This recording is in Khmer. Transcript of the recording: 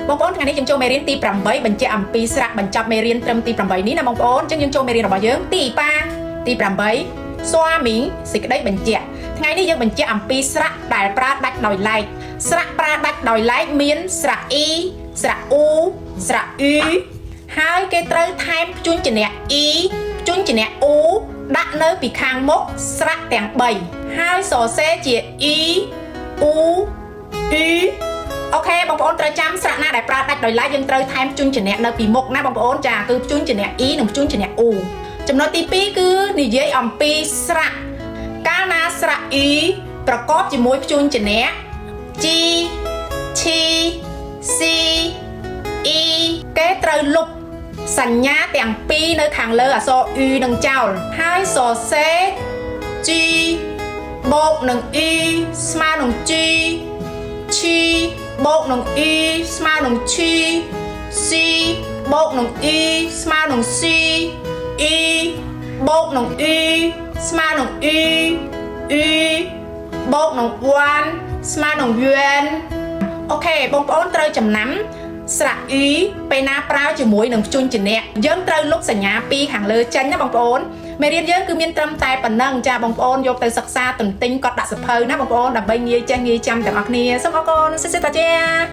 បងប្អូនថ្ងៃនេះយើងចូលមេរៀនទី8បញ្ជាក់អំពីស្រៈបញ្ចប់មេរៀនត្រឹមទី8នេះណាបងប្អូនអញ្ចឹងយើងចូលមេរៀនរបស់យើងទីប៉ាទី8ស្វាមីងសេចក្តីបញ្ជាក់ថ្ងៃនេះយើងបញ្ជាក់អំពីស្រៈដែលប្រើដាច់ដោយឡែកស្រៈប្រើដាច់ដោយឡែកមានស្រៈអ៊ីស្រៈអ៊ូស្រៈអ៊ូហើយគេត្រូវថែមព្យញ្ជនៈអ៊ីព្យញ្ជនៈអ៊ូដាក់នៅពីខាងមុខស្រៈទាំង3ហើយសរសេរជាអ៊ីអ៊ូអ៊ី OK បងប្អូនត្រូវចាំស្រៈណាដែលប្រើដាច់ដោយឡែកយើងត្រូវថែមព្យញ្ជនៈនៅពីមុខណាបងប្អូនចាគឺព្យញ្ជនៈ e និងព្យញ្ជនៈ u ចំណុចទី2គឺនិយាយអំពីស្រៈកាលណាស្រៈ e ប្រកបជាមួយព្យញ្ជនៈ g ឈ c e គេត្រូវលុបសញ្ញាទាំងពីរនៅខាងលើអក្សរ u នឹងចោលហើយសរសេរ g បូកនឹង e ស្មើនឹង g ឈីបូកនឹង e ស្មើនឹងឈី c បូកនឹង e ស្មើនឹង c e បូកនឹង e ស្មើនឹង e e បូកនឹង1ស្មើនឹង yuan OK បងប្អូនត្រូវចំណាំស្រៈ e ពេលណាប្រើជាមួយនឹងព្យញ្ជនៈយើងត្រូវលុបសញ្ញាពីខាងលើចេញណាបងប្អូនមេរៀនយើងគឺមានត្រឹមតែប៉ុណ្ណឹងចាបងប្អូនយកទៅសិក្សាទន្ទិញកត់ដាក់សៀវភៅណាបងប្អូនដើម្បីងាយចេះងាយចាំទាំងអស់គ្នាសូមអរគុណ谢谢大家。